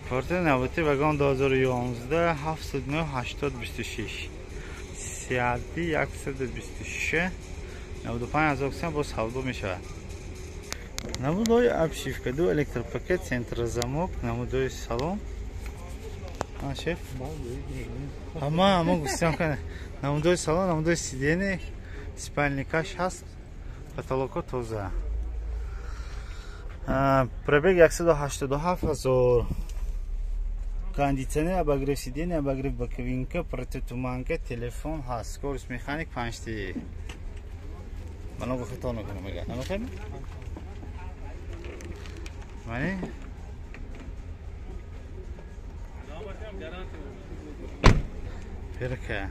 Форте 93 вагон 2011 79 80 26 CRD 126 95 ҳазор сом боз савдо мешавад. Намудои обшивка, ду электропакет, центрозамок, намудои салон. Шеф? Ама густям кана. Намудои салон, намудои сиденье, спальникаш ҳаст, потолоко тоза. Пробег 187 ҳазор. Кондиционер, обогрев сиденья, обогрев боковинка, противотуманка, телефон ҳаст. Скорость механик 5 Ти. Ман хато накунам агар. Намехоҳем? Мани? Перка.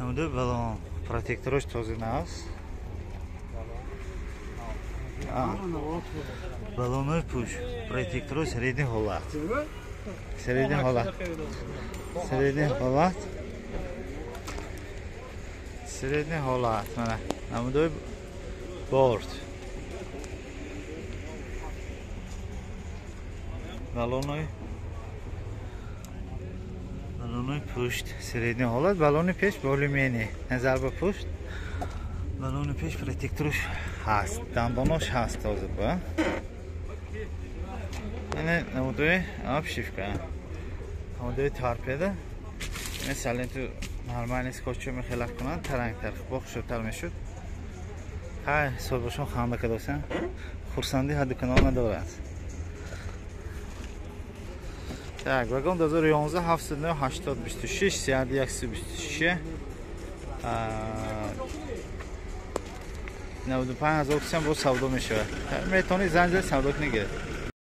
Намудои балон, протекторош тоза наст. Балонои пуш, протекторош средний ҳолат. Средний ҳолат. Средний ҳолат. Средний ҳолат. Мана намудои борт. Балонои пушт средний ҳолат, балони пеш более-менее назар ба пушт. Балони пеш протекторш ҳаст, дандонош ҳаст тоза ба. Ана намудои обшивка. Намудои торпеда. Ин саленту нормальный скотчо мехелак кунанд, тарангтар, бохшотар мешуд. Ҳай, соҳибашон ханда кардосан. Хурсандӣ ҳадду канор надорад. Так, вагон 2011 79 80 26 CRD 126 95 ҳазор сом боз савдо мешавад. Метавонед занг зад савдо кунед гиред.